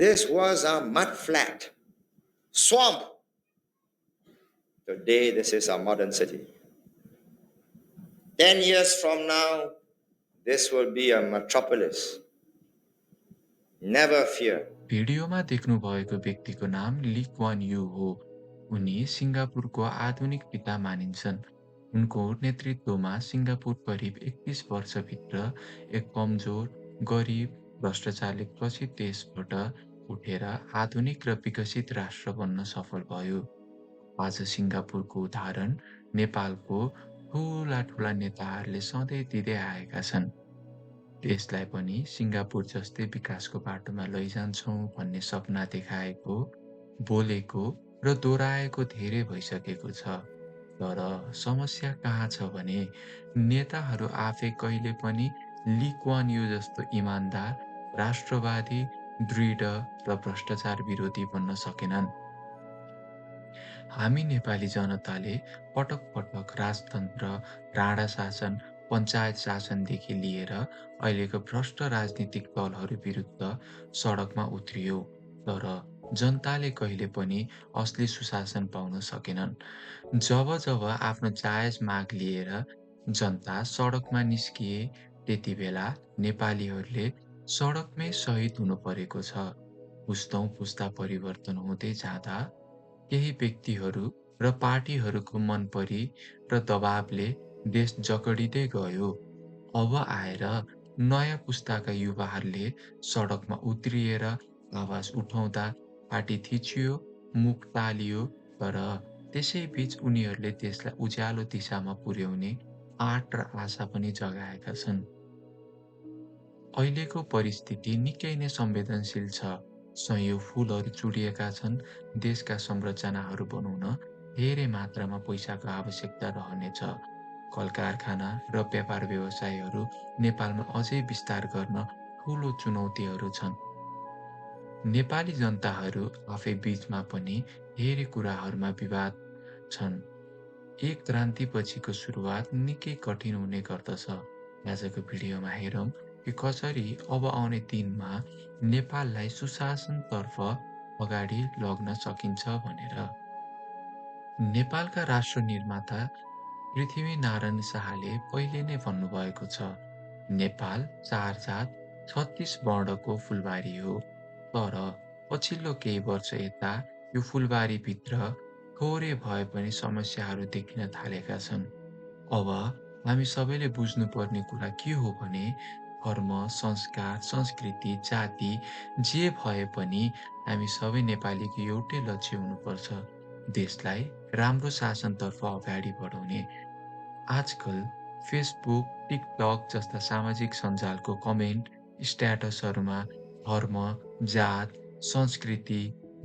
This was a mud flat, swamp. Today, this is a modern city. 10 years from now, this will be a metropolis. Never fear. भिडियोमा देख्नुभएको व्यक्तिको नाम ली Kuan you हो। उनी सिङ्गापुरको आधुनिक पिता मानिन्छन्। उनको नेतृत्वमा सिङ्गापुर करिब 21 वर्षभित्र एक कमजोर, गरिब, भ्रष्टाचारले ग्रसित देशबाट उठेर आधुनिक र विकसित राष्ट्र बन्न सफल भयो। आज सिङ्गापुरको उदाहरण नेपालको ठूला ठूला नेताहरूले सधैँ दिँदै आएका छन्। देशलाई पनि सिङ्गापुर जस्तै विकासको बाटोमा लैजान्छौँ भन्ने सपना देखाएको, बोलेको र दोहोऱ्याएको धेरै भइसकेको छ। तर समस्या कहाँ छ भने नेताहरू आफै कहिले पनि ली क्वान यू जस्तो इमानदार, राष्ट्रवादी, दृढ र भ्रष्टाचार विरोधी बन्न सकेनन्। हामी नेपाली जनताले पटक पटक राजतन्त्र, राणा शासन, पञ्चायत शासनदेखि लिएर अहिलेको भ्रष्ट राजनीतिक दलहरू विरुद्ध सडकमा उत्रियौँ। तर जनताले कहिले पनि असली सुशासन पाउन सकेनन्। जब जब आफ्नो जायज माग लिएर जनता सडकमा निस्किए, त्यति बेला नेपालीहरूले सडकमै शहीद हुनु परेको छ। पुस्तौँ पुस्ता परिवर्तन हुँदै जाँदा केही व्यक्तिहरू र पार्टीहरूको मनपरी र दबावले देश जकडिँदै गयो। अब आएर नयाँ पुस्ताका युवाहरूले सडकमा उत्रिएर आवाज उठाउँदा पाटी थिचियो, मुख टालियो, तर त्यसैबीच उनीहरूले देशलाई उज्यालो दिशामा पुर्याउने आँट र आशा पनि जगाएका छन्। अहिलेको परिस्थिति निकै नै संवेदनशील छ। सयौं फूलहरू चुडिएका छन्। देशका संरचनाहरू बनाउन धेरै मात्रामा पैसाको आवश्यकता रहनेछ। कल-कारखाना र व्यापार व्यवसायहरू नेपालमा अझै विस्तार गर्न ठूलो चुनौतीहरू छन्। नेपाली जनताहरू आफै बीचमा पनि धेरै कुराहरूमा विवाद छन्। एक क्रान्तिपछिको सुरुवात निकै कठिन हुने गर्दछ। आजको भिडियोमा हेरौँ कि कसरी अब आउने दिनमा नेपाललाई सुशासनतर्फ अगाडि लग्न सकिन्छ भनेर। नेपालका राष्ट्र निर्माता पृथ्वीनारायण शाहले पहिले नै भन्नुभएको छ, नेपाल 4 जात 36 वर्णको फुलबारी हो। तर पछिल्लो केही वर्ष यता यो फुलबारीभित्र थोरै भए पनि समस्याहरू देखिन थालेका छन्। अब हामी सबैले बुझ्नुपर्ने कुरा के हो भने धर्म, संस्कार, संस्कृति, जाति जे भए पनि हामी सबै नेपालीको एउटै लक्ष्य हुनुपर्छ, देशलाई राम्रो शासनतर्फ अगाडि बढाउने। आजकल फेसबुक, टिकटक जस्ता सामाजिक सञ्जालको कमेन्ट, स्ट्याटसहरूमा धर्म, जात, संस्कृति,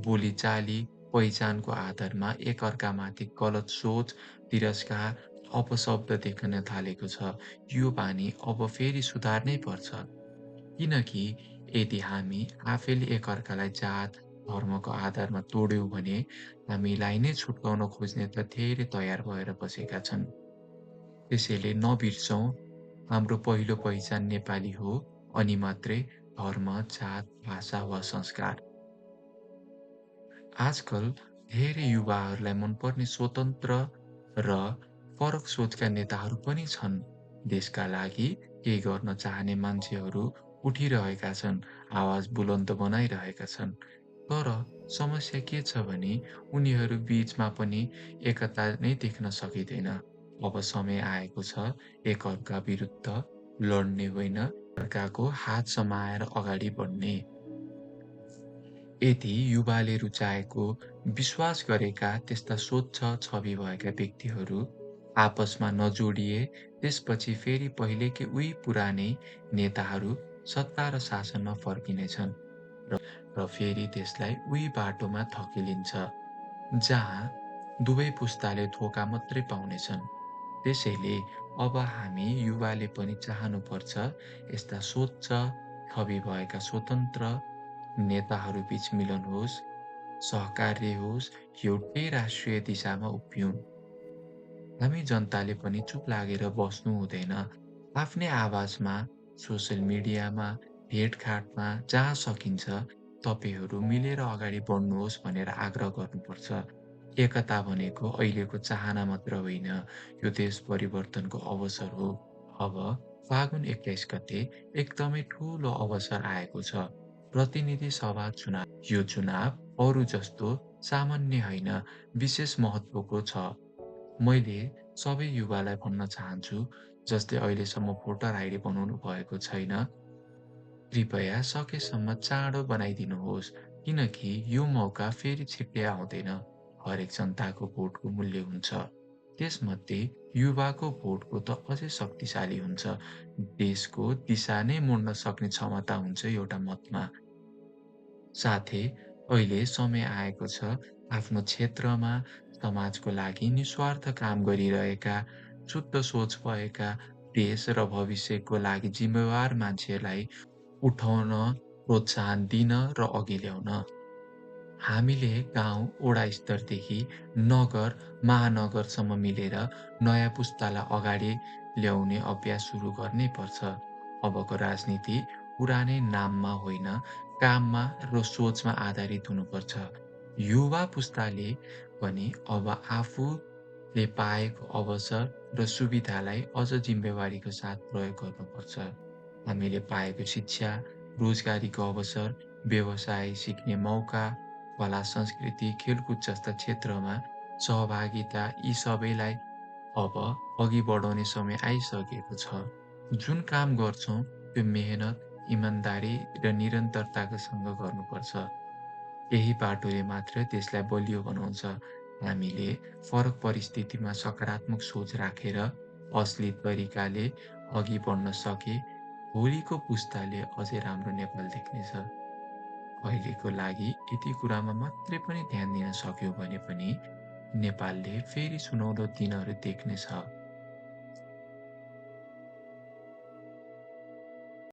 बोलीचाली, पहिचानको आधारमा एकअर्कामाथि गलत सोच, तिरस्कार, अपशब्द देखिन थालेको छ। यो बानी अब फेरि सुधार्नै पर्छ। किनकि यदि हामी आफैले एकअर्कालाई जात, धर्मको आधारमा तोड्यौँ भने हामीलाई नै छुट्याउन खोज्ने त धेरै तयार भएर बसेका छन्। त्यसैले नबिर्सौँ, हाम्रो पहिलो पहिचान नेपाली हो, अनि मात्रै धर्म, जात, भाषा वा संस्कार। आजकल धेरै युवाहरूलाई मनपर्ने स्वतन्त्र र फरक सोचका नेताहरू पनि छन्। देशका लागि केही गर्न चाहने मान्छेहरू उठिरहेका छन्, आवाज बुलन्द बनाइरहेका छन्। तर समस्या के छ भने उनीहरू बीचमा पनि एकता नै देख्न सकिँदैन। अब समय आएको छ एकअर्का विरुद्ध लड्ने होइन, अर्काको हात समाएर अगाडि बढ्ने। यदि युवाले रुचाएको, विश्वास गरेका, त्यस्ता स्वच्छ छवि भएका व्यक्तिहरू आपसमा नजोडिए, त्यसपछि फेरि पहिलेकै उही पुरानै नेताहरू सत्ता र शासनमा फर्किनेछन् र फेरि त्यसलाई उही बाटोमा धकेलिन्छ, जहाँ दुवै पुस्ताले धोका मात्रै पाउनेछन्। त्यसैले अब हामी युवाले पनि चाहनुपर्छ यस्ता स्वच्छ छवि भएका स्वतन्त्र नेताहरू बीच मिलन होस्, सहकार्य होस्, एउटै राष्ट्रिय दिशामा उभिऊँ। हामी जनताले पनि चुप लागेर बस्नु हुँदैन। आफ्नै आवाजमा, सोसल मिडियामा, भेटघाटमा जहाँ सकिन्छ तपाईँहरू मिलेर अगाडि बढ्नुहोस् भनेर आग्रह गर्नुपर्छ। एकता भनेको अहिलेको चाहना मात्र होइन, यो देश परिवर्तनको अवसर हो। अब फागुन 21 गते एकदमै ठूलो अवसर आएको छ। प्रतिनिधि सभा चुनाव। यो चुनाव अरू जस्तो सामान्य होइन, विशेष महत्त्वको छ। मैले सबै युवालाई भन्न चाहन्छु, जसले अहिलेसम्म भोटर आइडी बनाउनु भएको छैन, कृपया सकेसम्म चाँडो बनाइदिनुहोस्, किनकि यो मौका फेरि छिट्टै आउँदैन। हरेक जनताको भोटको मूल्य हुन्छ। त्यसमध्ये युवाको भोटको त अझै शक्तिशाली हुन्छ। देशको दिशा नै मोड्न सक्ने क्षमता हुन्छ एउटा मतमा। साथै अहिले समय आएको छ आफ्नो क्षेत्रमा समाजको लागि निस्वार्थ काम गरिरहेका, शुद्ध सोच भएका, देश र भविष्यको लागि जिम्मेवार मान्छेलाई उठाउन, प्रोत्साहन दिन र अघि ल्याउन। हामीले गाउँ, वडा स्तरदेखि नगर, महानगरसम्म मिलेर नयाँ पुस्तालाई अगाडि ल्याउने अभ्यास सुरु गर्नै पर्छ। अबको राजनीति पुरानै नाममा होइन, काममा र सोचमा आधारित हुनुपर्छ। युवा पुस्ताले पनि अब आफूले पाएको अवसर र सुविधालाई अझ जिम्मेवारीको साथ प्रयोग गर्नुपर्छ। हामीले पाएको शिक्षा, रोजगारीको अवसर, व्यवसाय सिक्ने मौका, कला संस्कृति, खेलकुद जस्ता क्षेत्रमा सहभागिता यी सबैलाई अब अघि बढाउने समय आइसकेको छ। जुन काम गर्छौँ त्यो मेहनत, इमानदारी र निरन्तरताको सँग गर्नुपर्छ। यही बाटोले मात्र देशलाई बलियो बनाउँछ। हामीले फरक परिस्थितिमा सकारात्मक सोच राखेर असली तरिकाले अघि बढ्न सके भोलिको पुस्ताले अझै राम्रो नेपाल देख्नेछ। अहिलेको लागि यति कुरामा मात्रै पनि ध्यान दिन सक्यो भने पनि नेपालले फेरि सुनौलो दिनहरू देख्नेछ।